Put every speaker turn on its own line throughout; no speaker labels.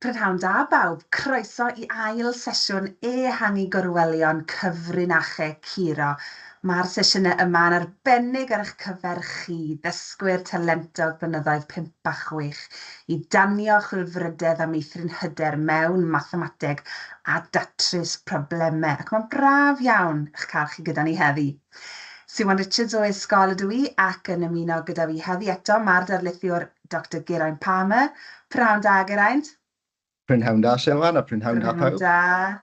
Prynhawn da bawb, croeso i ail sesiwn ehangu gorwelion cyfrinachau Curo. Mae'r sesiynau yma yn arbennig ar eich cyfer chi, ddysgwyr talentog blynyddoedd 5 a 6, i danio chwilfrydedd a meithrin hyder mewn mathemateg a datrys problemau, ac mae'n braf iawn eich cael chi gyda ni heddi. Siwan Richards o e-sgol ydw i ac yn ymuno gyda fi heddi eto mae'r darlithiwr Doctor Geraint Palmer. Prynhawn da, Geraint.
Prynhawn da, Siwan, a prynhawn da pawb.
Prynhawn da.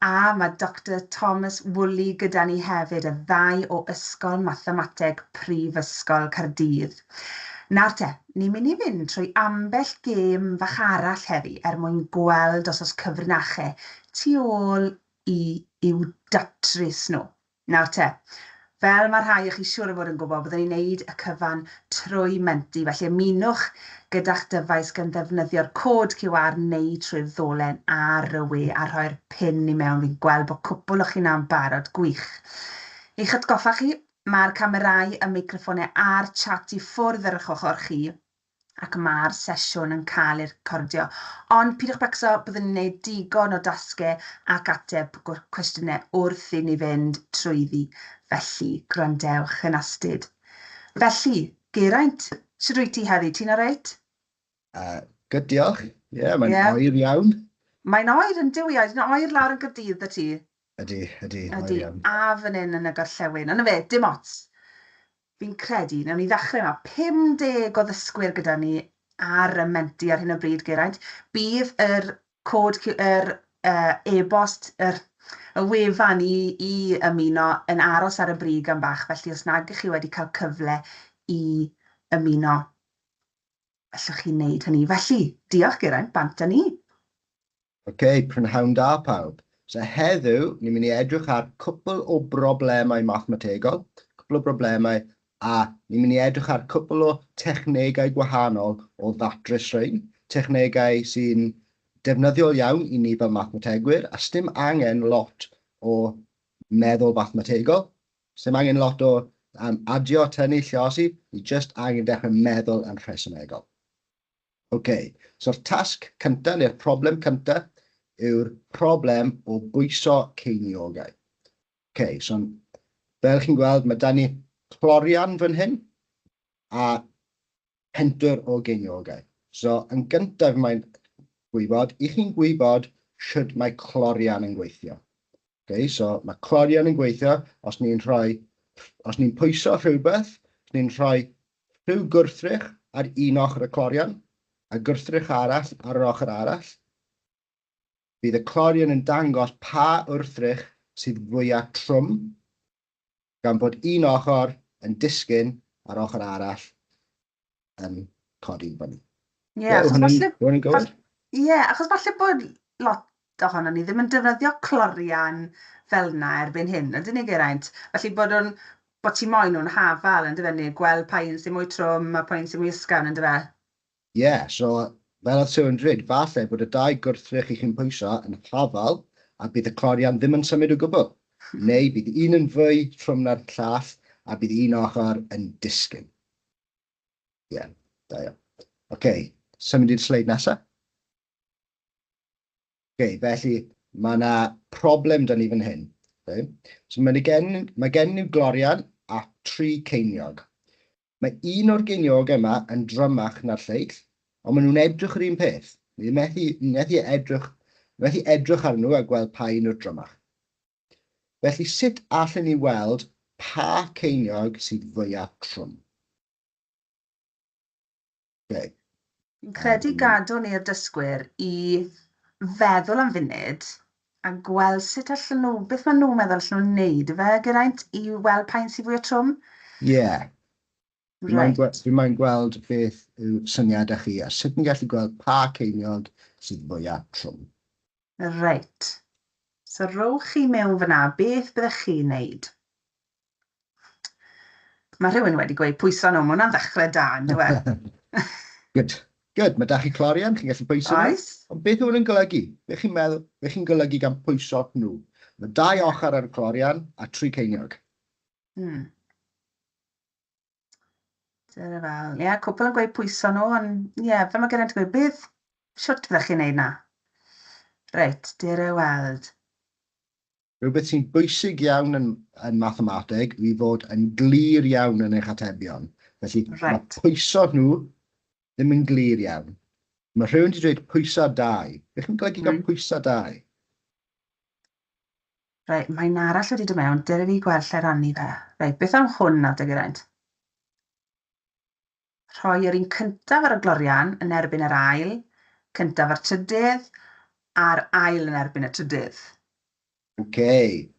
A mae Doctor Thomas Woolley gyda ni hefyd, y ddau o Ysgol Mathemateg Prifysgol Caerdydd. Nawr te, ni'n mynd i fynd trwy ambell gêm fach arall heddi er mwyn gweld os oes cyfrinachau tu ôl i i'w datrys nhw. Nawr te, fel mae rhai o chi siŵr o fod yn gwybod, byddwn ni'n neud y cyfan trwy Menti, felly ymunwch gyda'ch dyfais gan ddefnyddio'r cod QR neu trwy'r ddolen ar y we a rhoi'r pin i mewn. Fi'n gweld bod cwpwl o chi 'na'n barod, gwych. I'ch atgoffa chi, mae'r camerâu, y meicroffonau a'r chat i ffwrdd ar eich ochr chi, ac mae'r sesiwn yn cael ei recordio. Ond pidwch becso, byddwn ni'n gwneud digon o dasgau ac ateb cwestiynau wrth i ni fynd trwyddi. Felly, gwrandewch yn astud. Felly, Geraint, sut wyt ti heddi? Ti'n oreit?
Good, diolch. Ie, yeah, mae'n yeah. oer iawn.
Mae'n oer yn dyw i, mae'n oer lawr yn Gaerdydd 'da ti.
Ydy, ydy,
ydy. A fan hyn yn y gorllewin. Ond 'na fe, dim ots. Fi'n credu, wnawn ni ddechrau yma, 50 o ddysgwyr gyda ni ar y Menti ar hyn o bryd, Geraint. Bydd yr cod, yr e-bost, yr, y wefan i, i ymuno yn aros ar y brig am bach, felly os nag ych chi wedi cael cyfle i ymuno, allwch chi wneud hynny. Felly, diolch Geraint, bant â ni.
Ok, prynhawn da pawb. So heddiw, ni'n mynd i edrych ar cwpl o broblemau mathemategol, cwpl o broblemau, a ni'n mynd i edrych ar cwpl o technegau gwahanol o ddatrys rhain, technegau sy'n defnyddiol iawn i ni fel mathemategwyr, a sdim angen lot o meddwl mathemategol, sdim angen lot o um, adio, tynnu, lluosi, ni jyst angen dechrau meddwl yn rhesymegol. Ok, so'r tasg cynta, neu'r problem cynta, yw'r problem o bwyso ceiniogau. Ok, so fel chi'n gweld, mae da ni clorian fan hyn a pentwr o geiniogau. So, yn gyntaf mae'n gwybod, i chi'n gwybod shwd mae clorian yn gweithio. Ok, so mae clorian yn gweithio os ni'n rhoi, os ni'n pwyso rhywbeth, os ni'n rhoi rhyw gwrthrych ar un ochr y clorian a gwrthrych arall ar yr ochr arall, bydd y clorian yn dangos pa wrthrych sydd fwyaf trwm, gan bod un ochr yn disgyn a'r ochr arall yn codi i fyny.
Ie, yeah, achos falle... Hwn yn gywir? Ie, yeah, achos falle bod lot ohono ni ddim yn defnyddio clorian fel yna erbyn hyn, ydyn ni Geraint? Felly bod o'n, bod ti moyn nhw'n hafal yn dyfe, neu gweld pa un sy'n mwy trwm a pa un sy'n mwy ysgafn yn dyfe?
Ie, yeah, so fel oedd Sue yn dweud, falle bod y dau gwrthrych i chi'n pwyso yn hafal a bydd y clorian ddim yn symud o gwbl. Neu bydd un yn fwy trwm na'r llall a bydd un ochr yn disgyn. Ie, yeah, da iawn. Oce, okay, symud i'r sleid nesaf. Oce, okay, felly mae yna problem da ni fan hyn. Okay. So mae gen, mae gen nhw glorian a tri ceiniog. Mae un o'r geiniogau yma yn drymach na'r lleill, ond maen nhw'n edrych yr un peth. Ni'n methu, methu edrych, methu edrych ar nhw a gweld pa un yw'r drymach. Felly sut allen ni weld pa ceiniog sydd fwyaf trwm? Okay.
Fi'n credu gadw ni'r dysgwyr i feddwl am funud a gweld sut allan nhw, beth maen nhw'n meddwl allan nhw'n neud, ife Geraint, i weld pa un sy'n fwyaf trwm?
Ie. Yeah. Right. Fi moyn gweld beth yw syniadau chi a sut ni'n gallu gweld pa ceiniog sydd fwyaf trwm.
Reit. So rowch chi mewn fyna, beth byddech chi'n neud? Mae rhywun wedi gweud pwyso nhw, mae hwnna'n ddechrau da, yn dyw e?
Good. Good, mae da chi clorian, chi'n gallu pwyso nhw.
Oes.
Ond beth yw hwn yn golygu? Beth chi'n meddwl, beth chi'n golygu gan pwyso nhw? Mae dau ochr ar y clorian a tri ceiniog.
Dyna fel, ie, yeah, cwpl yn gweud pwyso nhw, ond ie, yeah, fel mae Geraint yn gweud, beth, Shwt fyddech chi'n neud 'na? Reit, dere weld.
Rhywbeth sy'n bwysig iawn yn, yn mathemateg yw i fod yn glir iawn yn eich atebion. Felly mae pwyso nhw ddim yn glir iawn. Mae rhywun wedi dweud pwyso dau. Beth chi'n golygu gael pwyso dau?
Reit, mae un arall wedi dod mewn, dere fi gweld lle rannu fe. Reit, beth am hwn nawr te Geraint? Rhoi yr un cyntaf ar y glorian yn erbyn yr ail, cyntaf a'r trydydd, a'r ail yn erbyn y trydydd.
Ok,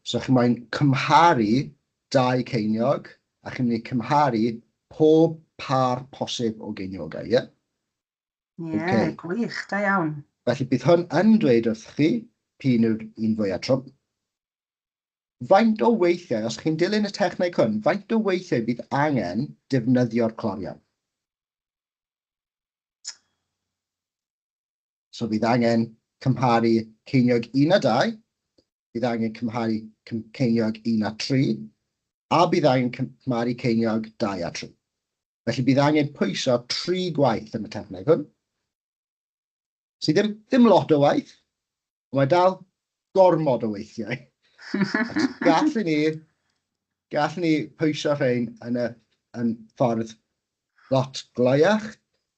so chi moyn cymharu dau ceiniog, a chi'n mynd i cymharu pob par posib o geiniogau, ie?
Ie, okay. Gwych, da iawn.
Felly bydd hwn yn dweud wrth chi p'un yw'r un fwyaf trwm. Faint o weithiau, os chi'n dilyn y techneg hwn, faint o weithiau bydd angen defnyddio'r cloriau? So bydd angen cymharu ceiniog 1 a 2, bydd angen cymharu ceiniog 1 a 3, a bydd angen cymharu ceiniog 2 a 3. Felly bydd angen pwyso 3 gwaith yn y techneg hwn. Sydd ddim, ddim lot o waith, ond mae dal gormod o weithiau. Gallwn ni, gallwn ni pwyso rhain yn, y, yn ffordd lot gloiach,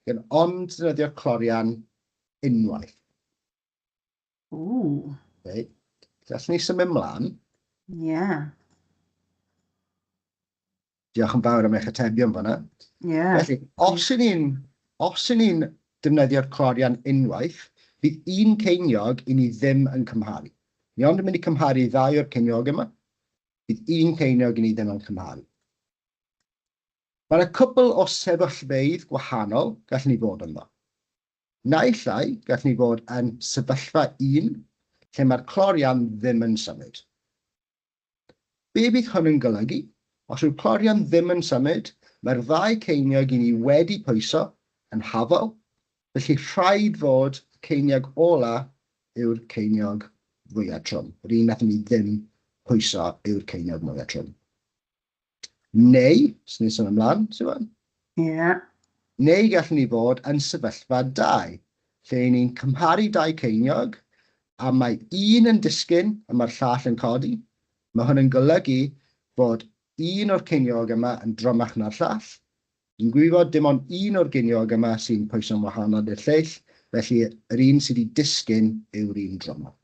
gan ond defnyddio clorian unwaith.
Ooh.
Okay. Gallwn ni symud mlaen.
Ie. Yeah.
Diolch yn fawr am eich atebion fan'na.
Ie.
Felly, os y'n ni'n os y'n ni'n defnyddio'r clorian unwaith, bydd un ceiniog i ni ddim yn cymharu. Ni ond yn mynd i cymharu ddau o'r ceiniog yma. Bydd un ceiniog i ni ddim yn cymharu. Mae yna cwpl o sefyllfeydd gwahanol gallwn ni fod ynddo. Naill ai, gallwn ni fod yn sefyllfa un, lle mae'r clorian ddim yn symud. Be bydd hwn yn golygu? Os yw'r clorian ddim yn symud, mae'r ddau ceiniog i ni wedi pwyso yn hafal, felly rhaid fod y ceiniog ola yw'r ceiniog fwya trwm. Yr un wnaethon ni ddim pwyso yw'r ceiniog mwya trwm. Neu, os ni'n sôn ymlaen, Siwan?
Ie. Yeah.
Neu gallwn ni fod yn sefyllfa dau, lle ni'n cymharu dau ceiniog, a mae un yn disgyn a mae'r llall yn codi. Mae hwn yn golygu bod un o'r ceiniog yma yn drymach na'r llall. Ni'n gwybod dim ond un o'r geiniog yma sy'n pwyso'n wahanol i'r lleill, felly yr un sydd wedi disgyn yw'r un drymaf.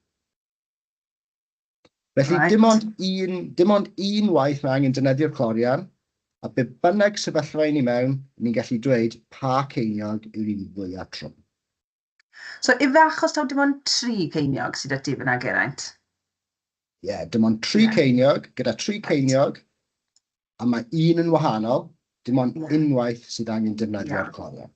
Felly
Right.
dim ond un, dim ond un waith mae angen defnyddio'r clorian, a be bynnag sefyllfa i ni mewn, ni'n gallu dweud pa ceiniog yw'r un fwyaf trwm.
So ife achos taw dim ond tri ceiniog sydd 'da ti fan'na Geraint?
Ie, yeah, dim ond tri
Ie.
ceiniog, gyda tri
Right.
ceiniog, a mae un yn wahanol, dim ond
Ie.
unwaith sydd angen defnyddio'r
Iawn.
clorian.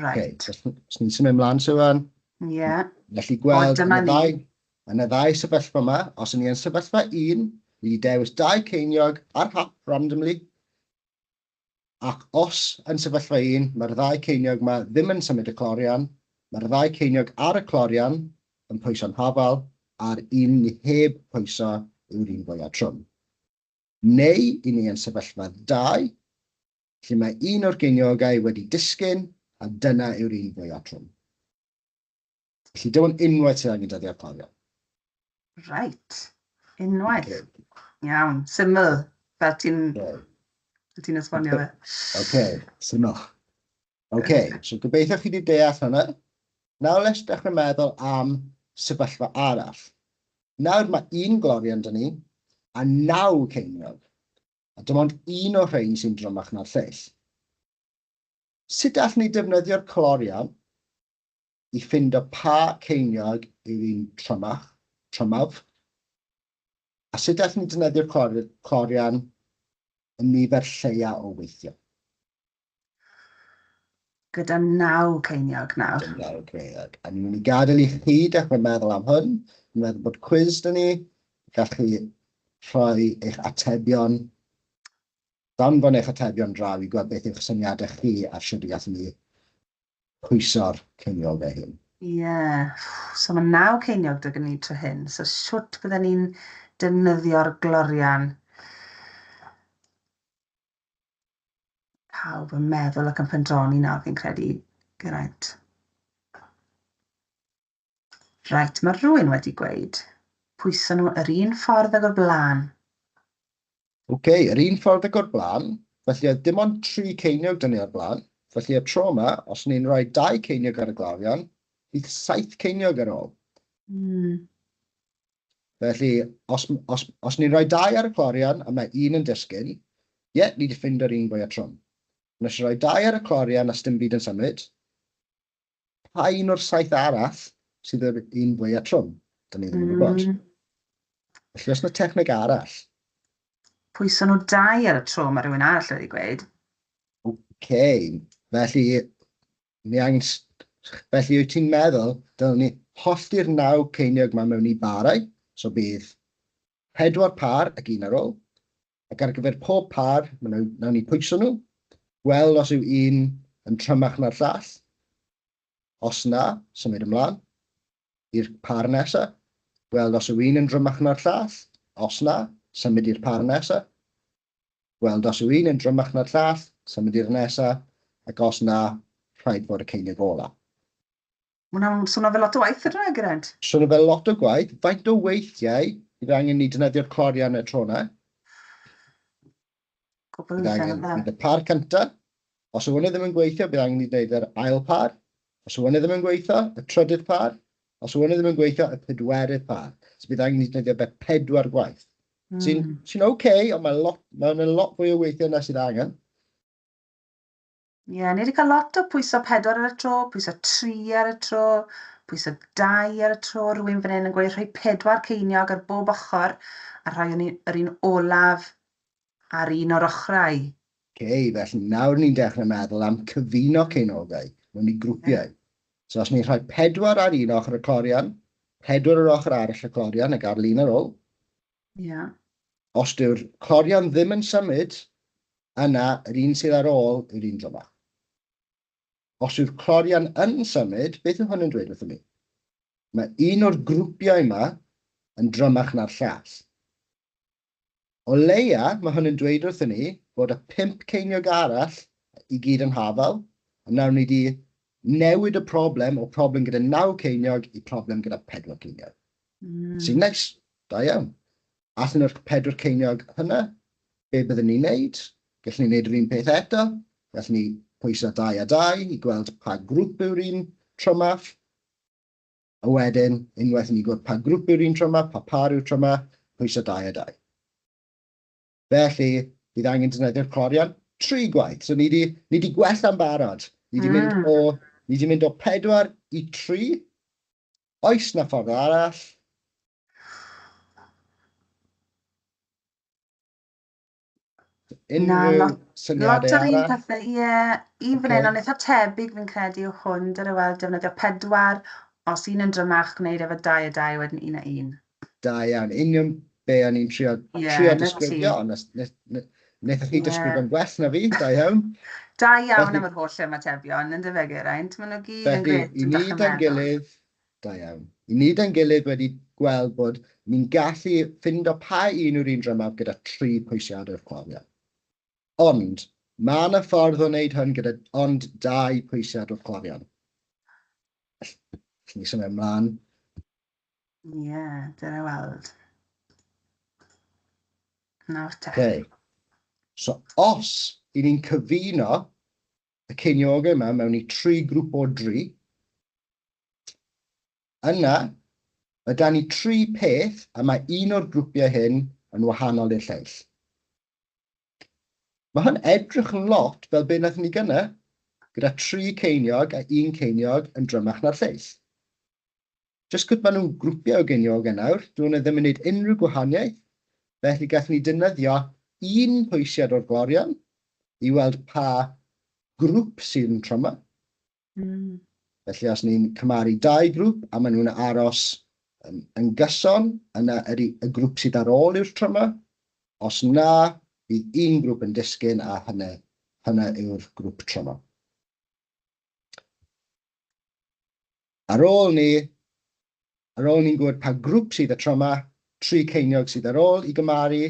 Right.
Okay, os ni'n symud ymlaen, Siwan.
Ie. Yeah.
Felly gweld
dyma
yn y
ni.
ddau, yn y ddau sefyllfa yma, os ydyn ni yn sefyllfa un, ni wedi dewis dau ceiniog ar hap randomly, ac os yn sefyllfa un, mae'r ddau ceiniog yma ddim yn symud y clorian, mae'r ddau ceiniog ar y clorian yn pwyso'n hafal, a'r un ni heb pwyso yw'r un fwyaf trwm. Neu, i ni yn sefyllfa dau, lle mae un o'r geiniogau wedi disgyn, a dyna yw'r un fwyaf trwm. Felly dim ond unwaith sydd angen dyddiad clorian.
Right. Unwaith.
Okay.
Iawn. Syml. Fel ti'n
Okay.
fel ti'n esbonio fe.
Okay, syml. Okay, so gobeithio chi wedi deall hwnna. Nawr let's dechrau meddwl am sefyllfa arall. Nawr mae un glorian 'da ni a naw ceiniog. A dim ond un o'r rhain sy'n drymach na'r lleill. Sut allwn ni defnyddio'r clorian i ffindo pa ceiniog yw'r un trymach, trymaf? A sut allwn ni defnyddio'r clorian y nifer lleia o weithiau?
Gyda naw ceiniog nawr.
Gyda naw ceiniog. A ni'n mynd i gadael i chi dechrau meddwl am hwn. Ni'n meddwl bod cwiz 'da ni. Gall chi rhoi eich atebion, danfon eich atebion draw i gweld beth yw'ch syniadau chi ar sut y gallwn ni pwyso'r ceiniogau hyn.
Ie, yeah. So mae naw ceiniog 'da ni tro hyn. So shwt bydden ni'n defnyddio'r glorian? Pawb yn meddwl ac yn pendroni nawr fi'n credu, Geraint. Reit, mae rhywun wedi gweud, pwyso nhw yr un ffordd ag o'r blaen.
Oce, yr un ffordd ag o'r blaen, felly oedd dim ond 3 ceiniog 'da ni o'r blaen, felly y tro yma, os ni'n rhoi 2 ceiniog ar y glorian, bydd 7 ceiniog ar ôl. Felly, os ni'n rhoi 2 ar y clorian a mae un yn disgyn, ie, ni 'di ffeindio'r un fwyaf trwm. Ond os rhoi 2 ar y clorian a sdim byd yn symud, pa un o'r 7 arall sydd yr un fwyaf trwm? Da ni ddim yn gwybod. Felly, oes 'na techneg arall?
Pwyso nhw 2 ar y tro, mae rhywun arall wedi gweud.
Oce, felly, ni angen felly wyt ti'n meddwl dylwn ni hollti'r 9 ceiniog 'ma mewn i barau, so bydd 4 par ac un ar ôl, ac ar gyfer pob par, nawn ni pwyso nhw, gweld os yw un yn trymach na'r llall. Os na, symud ymlaen i'r par nesa, gweld os yw un yn drymach na'r llall. Os na, symud i'r par nesa, gweld os yw un yn drymach na'r llall, symud i'r nesa, ac os na, rhaid fod y ceiniog ola.
Mae hwnna'n swnio fel lot o waith ydw e, Geraint?
Swnio fel lot o gwaith. Faint o weithiau bydd angen ni defnyddio'r clorian y tro 'na?
Cwpl o
Bydd
weithiau,
angen
na.
Bydd y par cynta. Os yw hwnna ddim yn gweithio, bydd angen ni wneud yr ail par. Os yw hwnna ddim yn gweithio, y trydydd par. Os yw hwnna ddim yn gweithio, y pedwerydd par. So bydd angen ni defnyddio fe 4 gwaith. Sy'n oce, ond mae hwnna'n lot fwy o weithiau na sydd angen.
Ie, ni wedi cael lot o pwyso 4 ar y tro, pwyso 3 ar y tro, pwyso 2 ar y tro. Rwy'n fan hyn yn gweud rhoi 4 ceiniog ar bob ochr a rhoi yr un olaf ar un o'r ochrau.
Oce, felly nawr ni'n dechrau meddwl am cyfuno ceinogau mewn i grwpiau. So os ni'n rhoi 4 ar un ochr y clorian, 4 ar ochr arall y clorian ac ar lun ar ôl. Os dyw'r clorian ddim yn symud, yna yr un sydd ar ôl yw'r un drymach. Os yw'r clorian yn symud, beth yw hwn yn dweud wrthym ni? Mae un o'r grwpiau yma yn drymach na'r llall. O leia, mae hwn yn dweud wrthym ni bod y 5 ceiniog arall i gyd yn hafal, a nawr ni wedi newid y problem o problem gyda 9 ceiniog i problem gyda 4 ceiniog. Sy'n neis, da iawn. Allan o'r 4 ceiniog hynna, be byddwn ni'n neud? Gallwn ni wneud yr un peth eto. Gallwn ni pwyso 2 a 2 i gweld pa grŵp yw'r un trymaf. A wedyn, unwaith i ni gweld pa grŵp yw'r un trymaf, pa par yw'r trymaf, pwyso 2 a 2. Felly, bydd angen defnyddio'r clorian 3 gwaith. So ni di gwella'n barod. Ni di mynd o, ni di mynd o 4 i 3. Oes na ffordd arall?
Na,
Unrhyw syniadau
lot o'r un
arall?
pethau, ie. Un fan hyn, ond eitha tebyg fi'n credu yw hwn, dyna weld defnyddio 4, os un yn drymach, gwneud efo 2 a 2, wedyn 1 a 1.
Da iawn, union be o'n i'n trio
Ie, 'na ti.
disgrifio, ond wnaethoch chi disgrifio'n gwell na fi, da iawn.
Da iawn am yr holl ymatebion, yn dyfe, Geraint? Maen nhw gyd yn
Felly,
grêt,
i
yn
ni
dechrau
da'n
meddwl.
gilydd, da iawn. I ni da'n gilydd wedi gweld bod ni'n gallu ffindo pa un yw'r un drymaf gyda 3 pwysiad o'r clorian. Ond, mae yna ffordd o wneud hwn gyda ond 2 pwysiad o'r clorian. Felly, ni symud ymlaen.
Ie, dyna weld. Nawr te.
Okay. So, os i ni'n cyfuno y ceiniogau yma mewn i 3 grŵp o 3, yna, mae da ni 3 peth a mae un o'r grwpiau hyn yn wahanol i'r lleill. Mae hwn edrych yn lot fel be wnaethon ni gynna, gyda 3 ceiniog a 1 ceiniog yn drymach na'r lleill. Jyst cwt maen nhw'n grwpiau o geiniogau nawr, dyn nhw ddim yn gwneud unrhyw gwahaniaeth, felly gallwn ni defnyddio un pwysiad o'r glorian i weld pa grŵp sydd yn tryma. Felly os ni'n cymharu 2 grŵp a maen nhw'n aros yn gyson, yna ydy y grŵp sydd ar ôl yw'r tryma. Os na, bydd un grŵp yn disgyn a hynny yw'r grŵp tryma. Ar ôl ni'n gwybod pa grŵp sydd y tryma, 3 ceiniog sydd ar ôl i gymharu,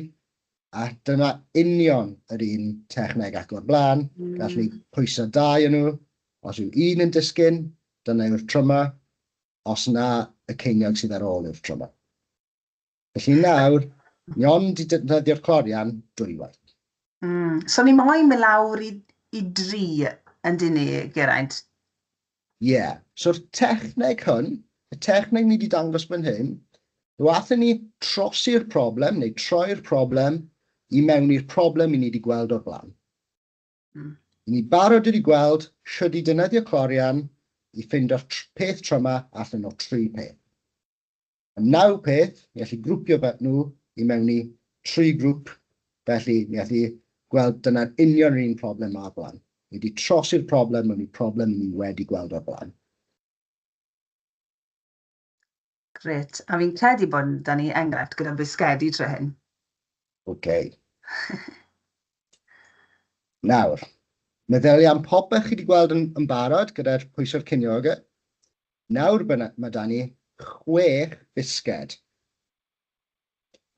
a dyna union yr un techneg ac o'r blaen. Gallwn ni pwyso 2 yn nhw. Os yw un yn disgyn, dyna yw'r tryma. Os na, y ceiniog sydd ar ôl yw'r tro yma. Felly nawr, ni ond i defnyddio'r clorian dwywaith.
So ni moyn mynd lawr i dri yn dyn ni, Geraint?
Ie. Yeah. So'r techneg hwn, y techneg ni wedi dangos fan hyn, yw allan ni trosi'r problem, neu troi'r problem, i mewn i'r problem i ni wedi gweld o'r blaen. Ni barod wedi gweld shwd i defnyddio clorian i ffeindio'r peth tryma allan o tri peth. Y naw peth, ni allu grwpio fe nhw i mewn i tri grŵp, felly ni allu gweld dyna'r union yr un problem â'r blaen. Ni wedi trosi'r problem mewn i problem ni wedi gweld o'r blaen.
Grêt. A fi'n credu bod 'da ni enghraifft gyda bisgedi tro hyn.
OK. Nawr, meddylia am popeth chi wedi gweld yn barod gyda'r pwyso'r cinioge. Nawr mae 'da ni chwech bisged.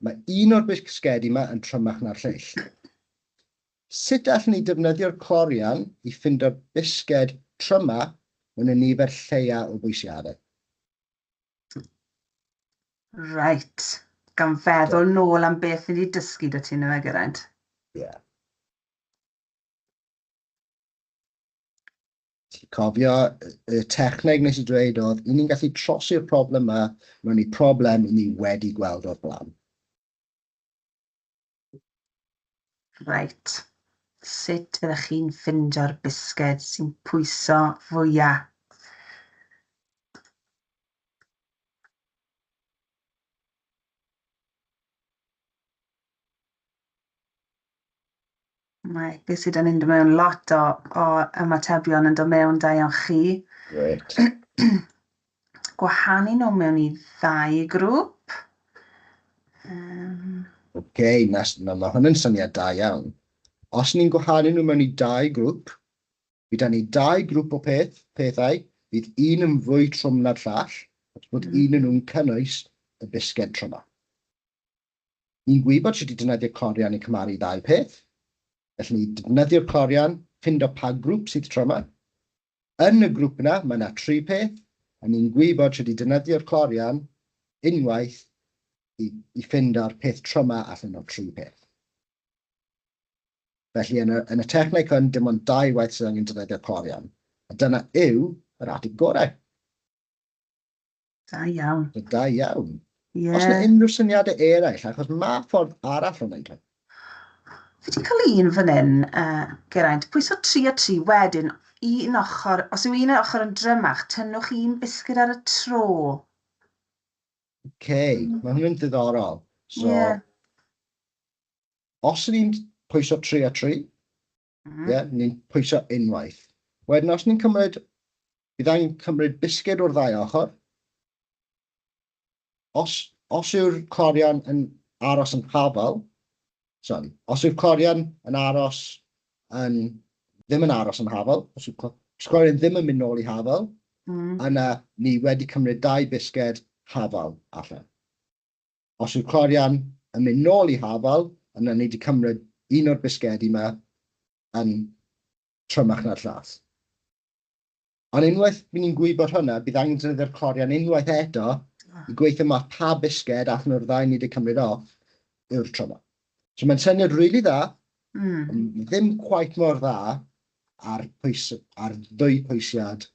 Mae un o'r bisgedi yma yn trymach na'r lleill. Sut allwn ni defnyddio'r clorian i ffindo'r bisged tryma mewn y nifer lleia o bwysiadau?
Reit. Gan feddwl nôl am beth ni wedi dysgu 'da ti yndyfe, Geraint?
Ie. Yeah. Ti'n cofio y techneg nes i dweud oedd, i ni'n gallu trosi'r problem yma mewn i problem i ni wedi gweld o'r blaen.
Reit. Sut fyddech chi'n ffindio'r bisged sy'n pwyso fwya? Mae beth sydd yn mynd mewn lot o ymatebion yn dod mewn, da iawn chi.
Reit.
Gwahanu nhw mewn i ddau grŵp.
Oce, na, mae hwn yn syniad da iawn. Os ni'n gwahanu nhw mewn i dau grŵp, bydd da ni dau grŵp o pethau, bydd un yn fwy trwm na'r llall, bod un yn nhw'n cynnwys y bisged tryma. Ni'n gwybod sut i defnyddio clorian i cymharu ddau peth. Felly ni defnyddio'r clorian, ffindo pa grŵp sydd tro yma. Yn y grŵp yna, mae yna tri peth, a ni'n gwybod sut i defnyddio'r clorian unwaith i ffindo'r peth tryma allan o'r tri peth. Felly yn y techneg hwn, dim ond dau waith sydd angen defnyddio'r clorian. A dyna yw yr ateb gorau.
Da iawn.
Da iawn. Yeah. Os yna unrhyw syniadau eraill, achos mae ffordd arall o wneud hyn.
Fi wedi cael un fan hyn, Geraint. Pwyso 3 a 3 wedyn, un ochr, os yw un ochr yn drymach, tynnwch un bisged ar y tro.
OK, mae hwn yn ddiddorol. So, yeah. Os ni'n pwyso 3 a 3, yeah, ni'n pwyso unwaith. Wedyn, os ni'n cymryd, bydd angen cymryd bisged o'r ddau ochr. Os yw'r clorian yn aros yn hafal, sorry, os yw'r clorian yn aros yn, ddim yn aros yn hafal, os yw'r clorian ddim yn mynd nôl i hafal, yna ni wedi cymryd dau bisged hafal allan. Os yw'r clorian yn mynd nôl i hafal, yna ni wedi cymryd un o'r bisgedi yma yn trymach na'r llall. Ond unwaith bydd ni'n gwybod hwnna, bydd angen defnyddio'r clorian unwaith eto i gweithio mas pa bisged allan o'r ddau ni wedi cymryd off yw'r tryma. So mae'n syniad rili dda, ond ddim quite mor dda ar ddwy pwysiad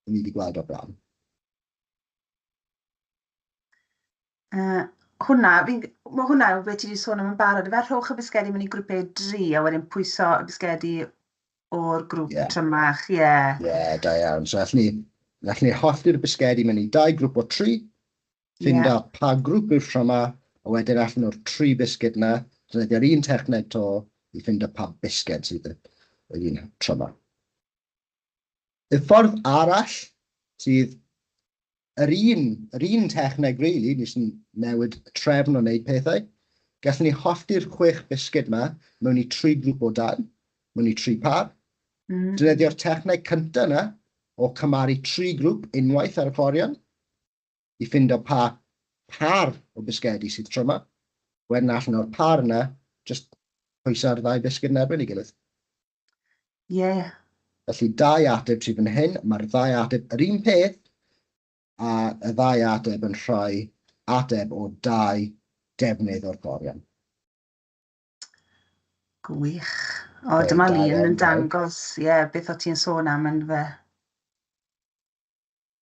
ni wedi gweld o'r blaen.
Hwnna, mae hwnna yw beth ti wedi sôn am yn barod. Ife rhowch y bisgedi mewn i grwpiau dri a wedyn pwyso y bisgedi o'r grŵp trymach, ie.
Ie, da iawn. So allwn ni hollti'r bisgedi mewn i dau grŵp o tri, ffindo pa grŵp yw'r tryma, a wedyn allan o'r tri bisged yna, defnyddio'r un techneg to i ffindo pa bisged sydd yr un tryma. Y ffordd arall sydd yr un techneg really, ni sy'n newid y trefn o wneud pethau, gallwn ni hollti'r 6 bisged yma mewn i tri grŵp o dau, mewn i tri par. Defnyddio'r techneg cyntaf yna o cymharu tri grŵp unwaith ar y clorian i ffindo pa par o bisgedi sydd tro yma. Wedyn allan o'r par yna, just pwyso'r ddau bisged yn erbyn ei gilydd. Felly dau ateb sydd fan hyn, mae'r ddau ateb yr un peth A y ddau ateb yn rhoi ateb o dau defnydd o'r clorian.
Gwych. O, dyma lun yn dangos, ie, yeah, beth o ti'n sôn am yn fe.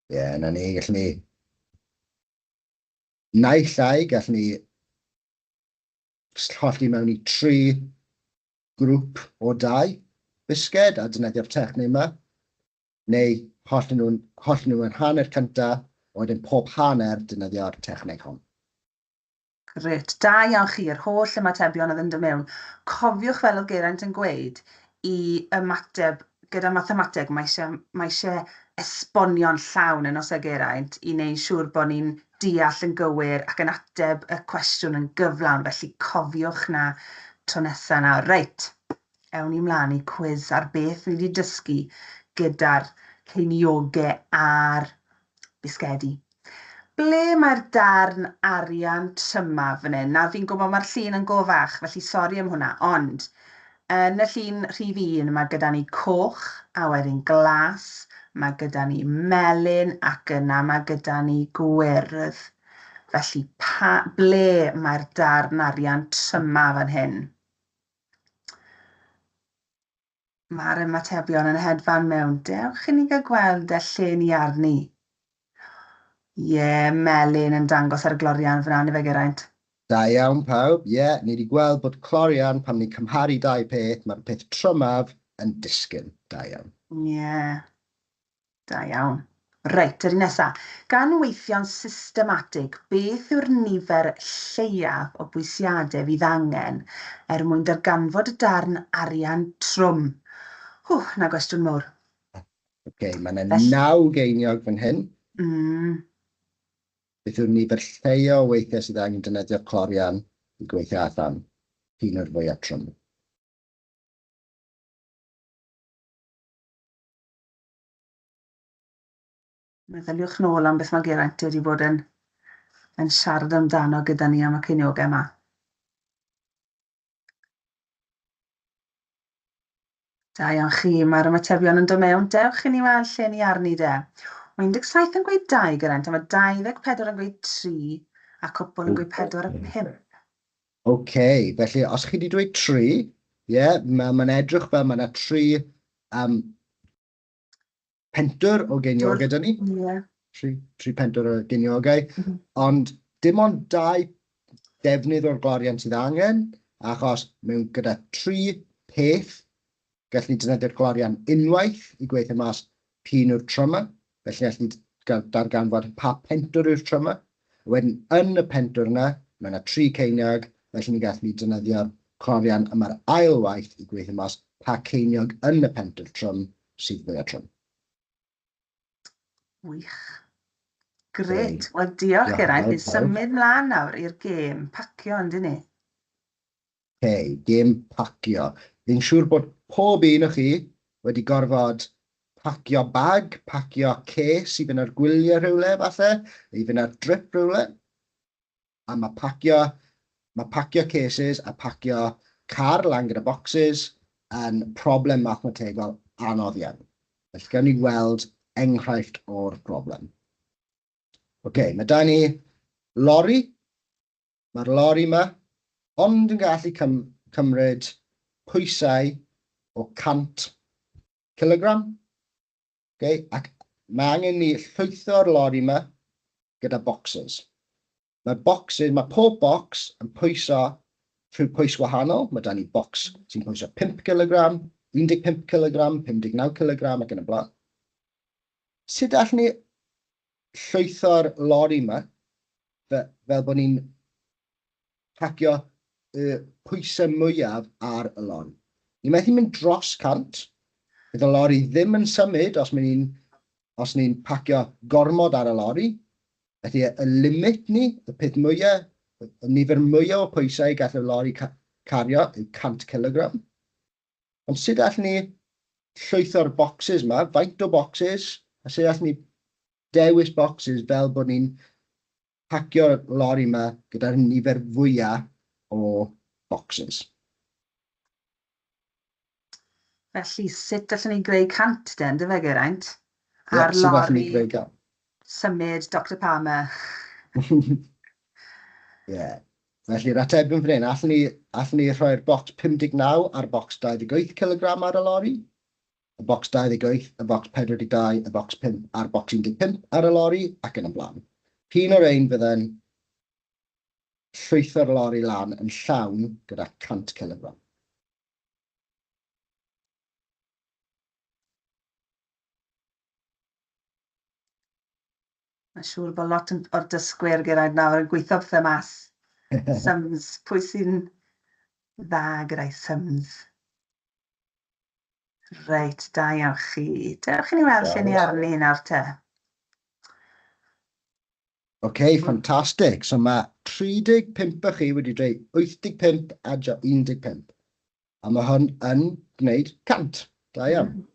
Ie, yeah, na ni, gallwn ni... Naill ai, gallwn ni hollti mewn i tri grŵp o dau bisged a defnyddio'r techneg yma, neu hollti nhw'n hollti nhw yn hanner cyntaf, a wedyn pob hanner defnyddio'r techneg hon.
Grêt. Da iawn chi, yr holl ymatebion oedd yn dod mewn. Cofiwch fel oedd Geraint yn gweud, i ymateb gyda mathemateg, mae eisiau, mae eisiau esbonio'n llawn yn os e Geraint i wneud siŵr bod ni'n deall yn gywir ac yn ateb y cwestiwn yn gyflawn. Felly cofiwch na tro nesaf nawr. Reit, ewn ni mlaen i cwis ar beth ni wedi dysgu gyda'r ceiniogau a'r bisgedi. Ble mae'r darn arian trymaf fan hyn? Nawr fi'n gwybod mae'r llun yn go fach, felly sori am hwnna, ond yn y llun rhif un mae gyda ni coch a wedyn glas, mae gyda ni melyn ac yna mae gyda ni gwyrdd. Felly pa, ble mae'r darn arian trymaf fan hyn? Mae'r ymatebion yn hedfan mewn. Dewch i ni gael gweld y lle ni arni. Ie, yeah, melyn yn dangos ar y glorian fyna, ni fe Geraint.
Da iawn pawb, ie, yeah, ni wedi gweld bod clorian, pan ni'n cymharu dau peth, mae'r peth trymaf yn disgyn. Da iawn.
Ie, yeah. Da iawn. Reit, yr un nesa. Gan weithio'n systematig, beth yw'r nifer lleiaf o bwysiadau fydd angen er mwyn darganfod y darn arian trwm? Hw, na gwestiwn mowr.
Oce, mae yna Felly... naw geiniog fan hyn. Beth yw'r nifer lleia o weithiau sydd angen defnyddio clorian i gweithio allan p'un yw'r fwyaf trwm?
Meddyliwch nôl am beth mae Geraint wedi bod yn, yn siarad amdano gyda ni am y ceiniogau yma. Da iawn chi, mae'r ymatebion yn dod mewn. Dewch i ni weld lle ni arni de. Mae 17 yn gweud 2 Geraint, a mae 24 yn gweud 3, a cwpl yn gweud 4 a 5.
OK, felly os chi wedi dweud 3, ie, yeah, mae'n ma edrych fel mae yna 3 um, pentwr o geiniogau gyda ni.
Yeah.
Tri, tri pentwr o geiniogau. Ond dim ond dau defnydd o'r glorian sydd angen, achos mewn gyda tri peth, gallwn ni defnyddio'r glorian unwaith i gweithio mas p'un yw'r tryma. Felly allwn ni darganfod pa pentwr yw'r tryma. Wedyn yn y pentwr yna, mae yna tri ceiniog, felly ni gallwn ni defnyddio'r clorian yma'r ail waith i gweithio mas pa ceiniog yn y pentwr trwm sydd fwyaf trwm.
Wych. Grêt. Wel, diolch Geraint. Ni'n symud mlaen nawr i'r gêm pacio, yndyn ni?
Okay, gêm pacio. Fi'n siŵr bod pob un o chi wedi gorfod pacio bag, pacio ces i fynd ar gwyliau rhywle, falle, neu i fynd ar drip rhywle. A mae pacio, mae pacio cases a pacio car lan gyda boxes yn problem mathemategol anodd iawn. Felly gawn ni weld enghraifft o'r broblem. Oce, okay, mae da ni lori. Mae'r lori yma ond yn gallu cym cymryd pwysau o 100 kilogram. Okay? Ac mae angen ni llwytho'r lori yma gyda boxes. Mae boxes, mae pob box yn pwyso rhyw pwys wahanol. Mae da ni box sy'n pwyso 5 kg, 15 kg, 59 kg ac yn y blaen. Sut allwn ni llwytho'r lori yma fel bod ni'n pacio y pwysau mwyaf ar y lori? Ni methu mynd dros 100. Bydd y lori ddim yn symud os ni'n os ni'n pacio gormod ar y lori. Felly y limit ni, y peth mwyaf, y nifer mwyaf o pwysau gall y lori ca cario yw 100 kg. Ond sut allwn ni llwytho'r boxes yma, faint o boxes, a sut allwn ni dewis boxes fel bod ni'n pacio'r lori yma gyda'r nifer fwyaf o boxes.
Felly, sut allwn ni greu 100 de, yndyfe Geraint?
Ie,
Ar
sut allwn ni
lori
greu 100?
symud Doctor Palmer.
Ie. Yeah. Felly'r atebion fan hyn, allwn ni, allwn ni rhoi'r bocs 59 a'r bocs 28 kg ar y lori? Y bocs 28, y bocs 42, y bocs 5 a'r bocs 15 ar y lori, ac yn y blaen. P'un o'r ein fydde'n llwytho'r lori lan yn llawn gyda 100 kg?
Mae'n siŵr bod lot o'r dysgwyr Geraint nawr yn gweithio pethau mas. Sums, pwy sy'n dda gyda'i sums? Reit, da iawn chi. Dewch i ni weld lle ni arni nawr te.
OK, ffantastig. So mae 35 o chi wedi dweud 85 adio 15. A mae hwn yn gwneud 100. Da iawn.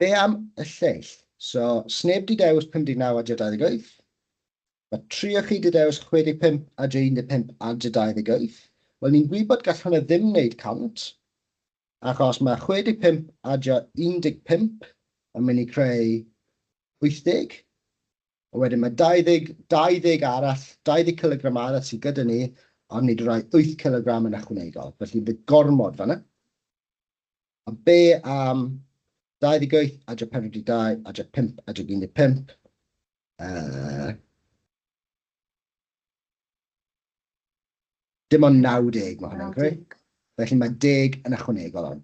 Be am y lleill? So, sneb di dewis 59 adio 28. Mae tri o chi di dewis 65 adio 15 adio 28. Wel, ni'n gwybod gall hwnna ddim wneud 100, achos mae 65 adio 15 yn mynd i creu 80. A wedyn mae 20, 20 arall, 20 cilogram arall sydd gyda ni, ond ni wedi rhoi 8 cilogram yn ychwanegol. Felly bydd gormod fanna. A be am 28 adio 42 adio 5 adio 15? Dim ond 90 mae hwnna'n creu. Felly mae 10 yn ychwanegol on.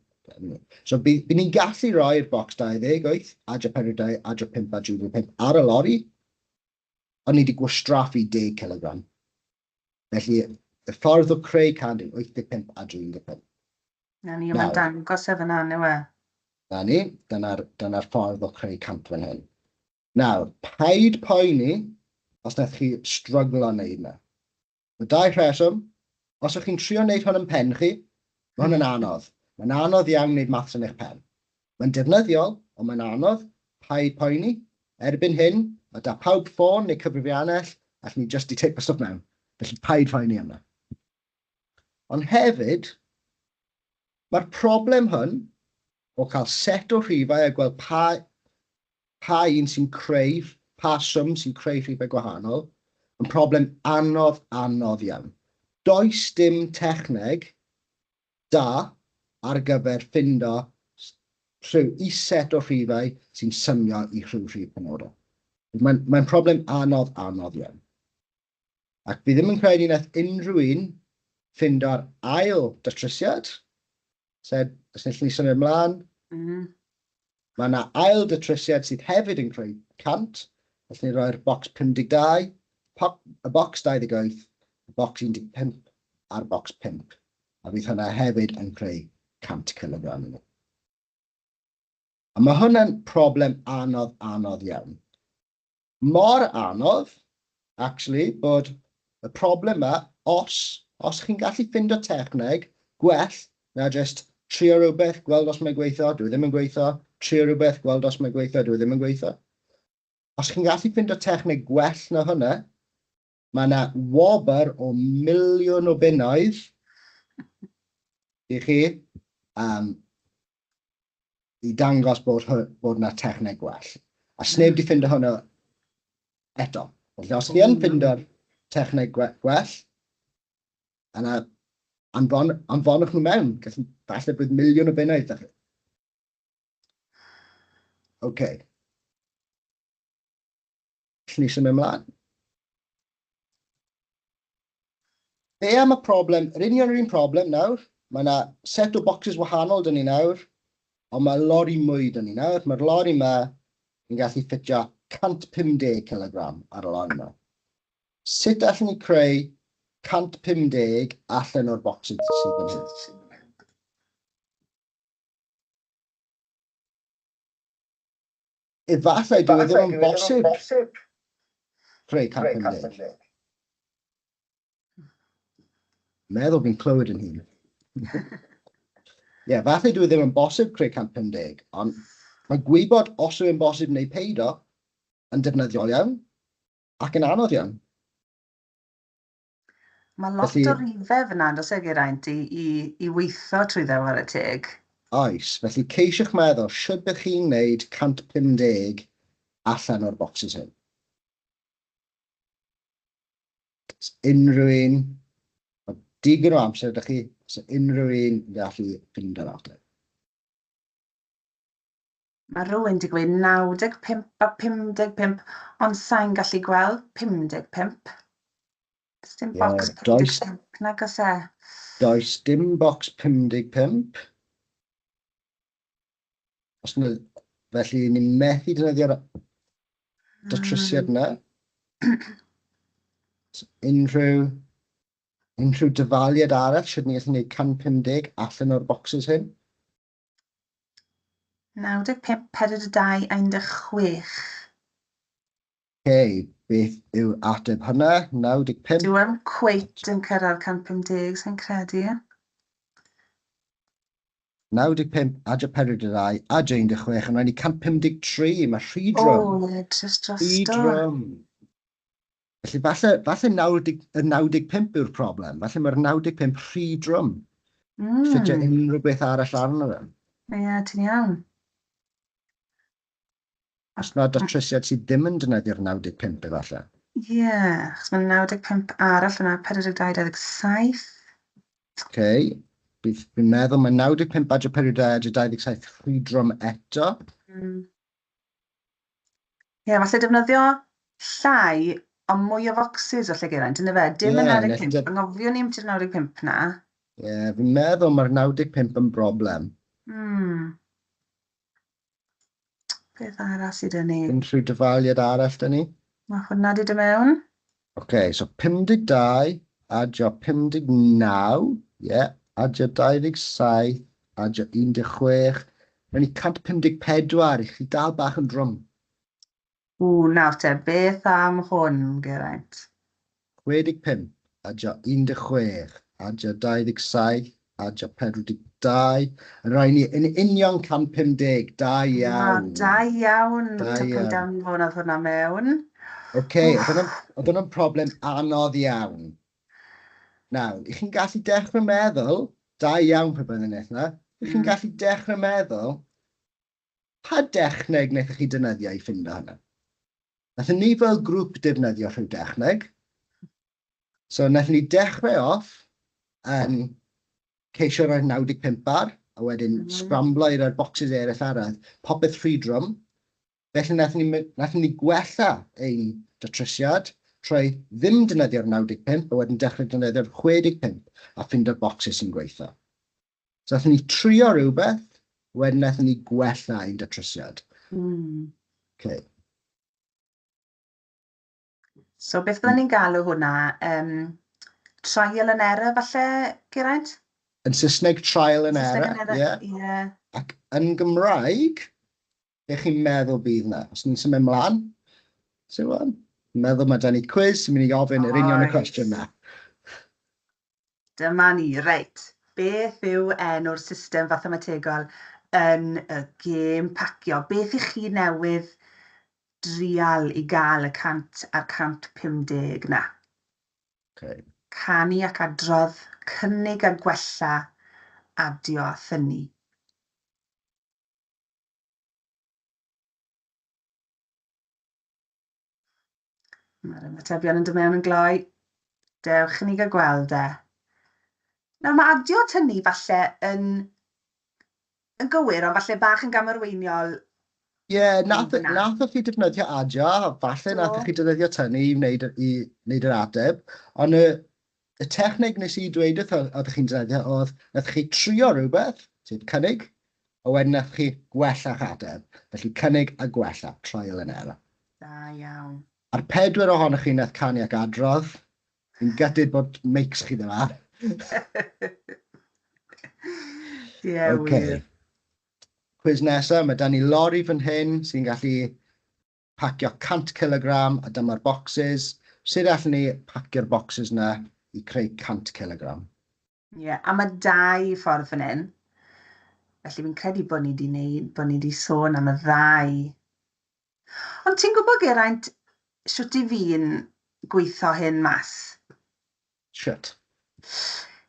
So by ni'n gallu roi'r bocs 28, adio 42, adio 5, adio 15 ar y lori, ond ni wedi gwastraffu 10 kilogram. Felly, y ffordd o creu 100 yw 85 a 15.
Na ni, mae'n dangos e fyna, yw e?
Na ni, dyna'r dyna ffordd o creu 100 fan hyn. Nawr, paid poeni os wnaeth chi stryglo wneud yna. Mae dau rheswm. Os ydych chi'n trio wneud hwn yn pen chi, mae hwn yn anodd. Mae'n anodd iawn wneud maths yn eich pen. Mae'n defnyddiol, ond mae'n anodd. Paid poeni. Erbyn hyn, mae 'da pawb ffôn neu cyfrifiannell, allwn ni jyst 'di teipo stwff mewn. Felly paid poeni am 'na. Ond hefyd, mae'r problem hwn o cael set o rhifau a gweld pa, pa un sy'n creu, pa swm sy'n creu rhifau gwahanol, yn problem anodd, anodd iawn. Does dim techneg da ar gyfer ffindo rhyw is-set o rhifau sy'n symio i rhyw rhif penodol. Mae'n mae problem anodd, anodd iawn. Ac fi ddim yn credu wnaeth unrhyw un ffindo'r ail datrysiad, sef, os wnaethon ni symud ymlaen, mae yna ail datrysiad sydd hefyd yn creu 100, felly ni roi'r bocs 52, y bocs 28, y bocs 15 a'r bocs 5. A fydd hwnna hefyd yn creu 100 kilogram i ni. A mae hwnna'n problem anodd, anodd iawn. Mor anodd, actually, bod y problem 'ma, os, os chi'n gallu ffindo techneg gwell na jyst trio rhywbeth, gweld os mae'n gweithio, dyw e ddim yn gweithio, trio rhywbeth, gweld os mae'n gweithio, dyw e ddim yn gweithio. Os chi'n gallu ffindo techneg gwell na hwnna, mae yna wobr o miliwn o bunnoedd i chi um, i dangos bod, bod 'na techneg gwell. A sneb 'di ffindo hwnna eto. Felly os chi yn ffindo'r techneg gwell, yna anfon, anfonwch nhw mewn. Gallu, falle bydd miliwn o bunnoedd 'da chi. OK. Allwn ni symud ymlaen? Be am y problem, yr union yr un problem nawr, mae yna set o boxes wahanol dyn ni nawr, ond mae lori mwy dyn ni nawr. Mae'r lori yma yn gallu ffitio 150 kg ar y lori yma. Sut allwn ni creu 150 allan o'r boxes sydd fan hyn? Efallai dyw e ddim yn bosib creu 150. Meddwl fi'n clywed yn hun. Ie, yeah, falle dyw e ddim yn bosib creu 150, ond mae gwybod os yw'n bosib neu peido yn defnyddiol iawn ac yn anodd iawn.
Mae lot felly, o rifau fyna, yn does e, Geraint, i, i, i weithio trwy dde, whare teg.
Oes, felly ceisiwch meddwl, sut bych chi'n gwneud 150 allan o'r bocsys hyn? Os unrhyw un, mae digon o amser ydych chi, os unrhyw un yn gallu ffindo'r ateb.
Mae rhywun wedi gweud 95 a 55, ond sa'n gallu gweld 55. Does dim bocs 55 nag oes e?
Does dim bocs 55. Os na, felly ni'n methu defnyddio'r datrysiad yna. Unrhyw, unrhyw dyfaliad arall, sut ni'n gallu gwneud 150 allan o'r bocsys hyn?
95, 42, 16.
Okay, beth yw'r ateb hynna? 95?
Dyw e'n cweit yn cyrraedd 150, sa'n credu.
95, adio 42, adio 16, yn rhaid i 153, mae rhy drwm.
O, ie, jyst drosto.
Rhy drwm. Felly falle, falle 90, y 95 yw'r problem. Falle mae'r 95 rhy drwm. Ffitio unrhyw beth arall arno fe.
Ie, yeah, ti'n iawn.
Os na datrysiad sydd ddim yn defnyddio'r 95 efallai.
Ie, yeah, achos mae 95 arall yna, 42, 27.
OK, fi'n meddwl mae 95 adio 42 adio 27 rhy drwm eto.
Ie, yeah, falle defnyddio llai ond mwy o focsys o lle Geraint, yna fe? Dim y 95, anghofio ni am ti'r 95 na.
Ie, yeah, fi'n meddwl mae'r 95 yn broblem.
Beth arall sydd 'da ni?
Unrhyw dyfaliad arall 'da ni?
Mae hwnna 'di dod mewn.
Oce, so 52, adio 59, ie, yeah, adio 27, adio 16, mae'n i 154, i chi dal bach yn drwm.
Ww, nawr te, beth am hwn, Geraint?
65, adio 16, adio 27, adio 42, yn rhoi ni yn union 150, da iawn.
Da iawn, da iawn. Danfon oedd hwnna mewn.
Oce, oedd hwnna'n problem anodd iawn. Nawr, i chi'n gallu dechrau meddwl, da iawn pe byddwn yn eitha, i chi'n gallu dechrau meddwl, pa dechneg wnaethoch chi defnyddio i ffindo hynna? Nathon ni fel grŵp defnyddio rhyw dechneg. So wnaethon ni dechrau off yn ceisio rhoi'r 95 ar, a wedyn scramblo i roi'r bocsys eraill arall, popeth rhy drwm. Felly wnaethon ni, wnaethon ni gwella ein datrysiad trwy ddim defnyddio'r 95, a wedyn dechrau defnyddio'r 65 a ffeindio'r bocsys sy'n gweithio. So wnaethon ni trio rhywbeth, wedyn wnaethon ni gwella ein datrysiad. Okay.
So beth byddwn ni'n galw hwnna? Trial and error falle, Geraint?
Yn Saesneg, trial and
Saesneg
error,
and error,
ie.
Ie.
Ac yn Gymraeg, beth chi'n meddwl bydd na? Os ni'n symud ymlaen, Siwan, meddwl mae da ni quiz sy'n mynd i ofyn yr union y
Oes.
cwestiwn na.
Dyma ni, reit. Beth yw enw'r system fathemategol yn y gêm pacio? Beth i chi newydd drial i gael y 100 a'r 150 na?
Okay.
Canu ac adrodd, cynnig a gwella, adio a thynnu. Mae'r ymatebion yn dod mewn yn gloi. Dewch i ni gael gweld e. Nawr mae adio tynnu falle yn, yn gywir, ond falle bach yn gamarweiniol.
Ie, yeah, nath, nathoch chi defnyddio adio, a falle
Do.
nathoch chi defnyddio tynnu i wneud yr ateb, ond y, y techneg nes i dweud wrth oeddech chi'n defnyddio oedd, nathoch chi trio rhywbeth, sef cynnig, a wedyn nathoch chi gwella'ch ateb. Felly cynnig a gwella, trial and error.
Da iawn.
A'r pedwar ohonoch chi nath canu ac adrodd, fi'n gutted bod mics chi ddim ar.
Ie,
Okay.
wir.
Cwis nesaf, mae da ni lori fan hyn sy'n gallu pacio 100 kilogram a dyma'r boxes. Sut allwn ni pacio'r boxes na i creu 100 kilogram?
Ie, yeah, a mae dau ffordd fan hyn. Felly fi'n credu bod ni wedi neud, bod ni wedi sôn am y ddau. Ond ti'n gwybod, Geraint, shwt i fi'n gweithio hyn mas?
Shwt?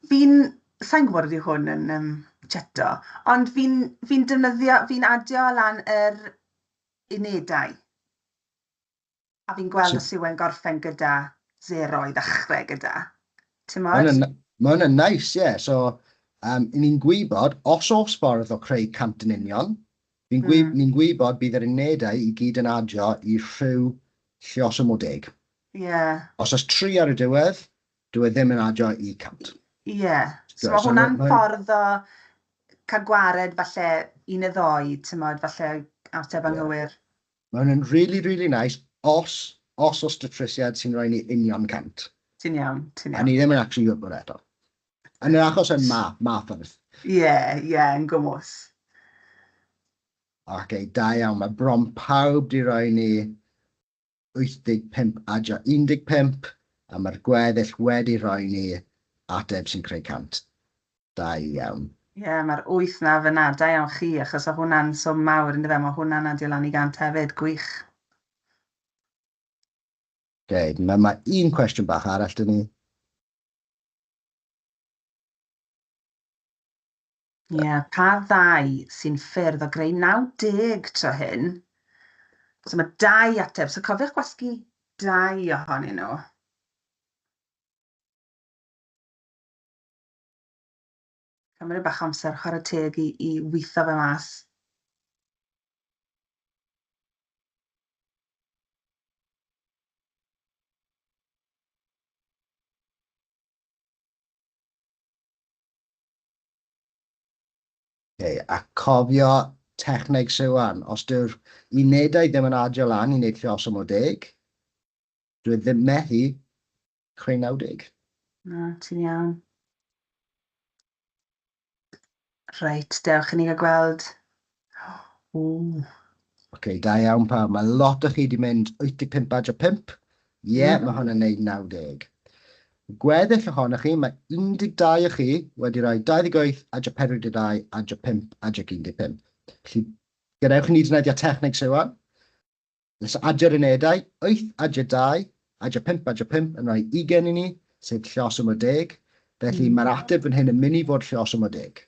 Fi'n, sa'n gwybod ydy hwn yn cheato, ond fi'n fi defnyddio, fi'n adio lan yr unedau. A fi'n gweld
So,
os yw e'n gorffen gyda 0 i ddechrau gyda. Timod?
Mae hwnna'n nice, ie. Yeah. So, ni'n gwybod, os oes ffordd o creu 100 yn union, fi'n gwy ni'n gwybod bydd yr unedau i gyd yn adio i rhyw lluoswm o 10. Os oes 3 ar y diwedd, dyw e ddim yn adio i 100.
Ie. Yeah. So mae hwnna'n ffordd o cael gwared falle un neu ddou, timod, falle ateb anghywir.
Mae hwnna'n really, really nice os oes datrysiad sy'n rhoi ni union 100.
Ti'n iawn, ti'n
A
iawn.
ni ddim yn actually gwybod eto. Yn yr achos yn ma ffordd.
Ie, yn gwmws.
Oce, da iawn. Mae bron pawb di roi ni 85 adio 15, a mae'r gweddill wedi rhoi ni ateb sy'n creu 100. Da iawn.
Ie, yeah, mae'r 8 na fyna, da iawn chi, achos o hwnna'n swm mawr, yndyfe, mae hwnna'n adio lan i 100 hefyd, gwych.
Okay, mae un cwestiwn bach arall dyn ni.
Ie, yeah, pa ddau sy'n ffyrdd o greu 90 tro hyn? So mae dau ateb, so cofiwch gwasgu dau ohonyn nhw. Cymryd bach o amser chwarae teg i weithio fe mas.
Okay, a cofio techneg Siwan, os dyw'r unedau ddim yn adio lan i wneud lluoswm o 10, dwi ddim methu creu 90.
Na, ti'n iawn. Reit, dewch i ni gael gweld. O.
Oce, da iawn pawb. Mae lot o chi wedi mynd 85 adio 5. Ie, yeah, mae hwn yn neud 90. Gweddill ohonoch chi, mae 12 o chi wedi rhoi 28 adio 42 adio 5 adio 15. Felly, gadewch i ni defnyddio techneg Siwan. Nes adio'r unedau, 8 adio 2 adio 5 adio 5 yn rhoi 20 i ni, sef lluoswm o 10. Felly mae'r ateb fan hyn yn mynd i fod lluoswm o 10.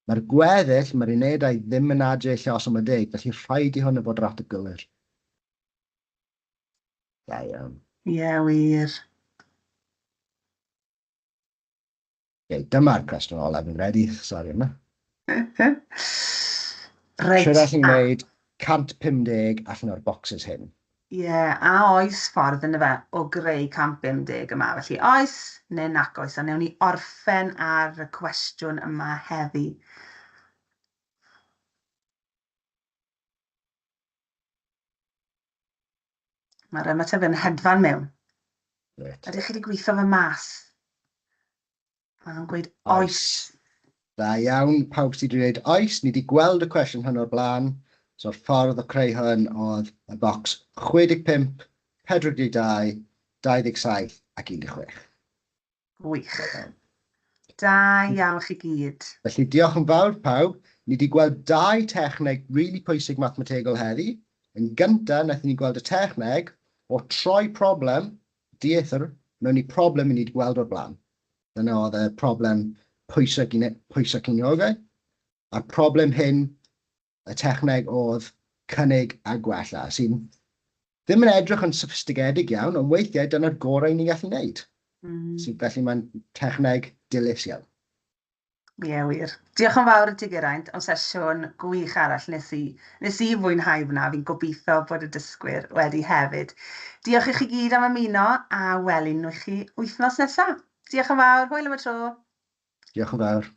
Mae'r gweddill, mae'r unedau ddim yn adio i lluoswm o 10, felly rhaid i hwn fod yr ateb gywir. Da iawn.
Ie, yeah, wir.
Okay, dyma'r cwestiwn olaf fi'n credu, sori yma.
Reit.
Shwt allwn ni wneud 150 allan o'r boxes hyn?
Ie, yeah, a oes ffordd yna fe o greu 150 yma. Felly oes neu nac oes, a newn ni orffen ar y cwestiwn yma heddi. Mae'r ymateb yn hedfan mewn.
Reit.
Ydych chi wedi gweithio fe mas? Maen nhw'n gweud oes.
Da iawn, pawb sydd wedi dweud oes. Ni wedi gweld y cwestiwn hwn o'r blaen. So'r ffordd o creu hwn oedd y bocs 65, 42, 27 ac 16.
Gwych. Da iawn chi gyd.
Felly diolch yn fawr pawb. Ni wedi gweld dau techneg really pwysig mathemategol heddi. Yn gyntaf, wnaethon ni gweld y techneg o troi problem dieithr mewn i problem i ni wedi gweld o'r blaen. Dyna oedd y problem pwysau, pwysau ceiniogau. A'r problem hyn, y techneg oedd cynnig a gwella, sy'n ddim yn edrych yn sophistigedig iawn, ond weithiau dyna'r gorau ni'n gallu wneud. Sy'n felly mae'n techneg dilys iawn.
Ie, yeah, wir. Diolch yn fawr i ti, Geraint, am sesiwn gwych arall nes i fwynhau fyna. Fi'n gobeithio bod y dysgwyr wedi hefyd. Diolch i chi gyd am ymuno, a welwn nhw chi wythnos nesaf. Diolch yn fawr, hwyl am y tro.
Diolch yn fawr.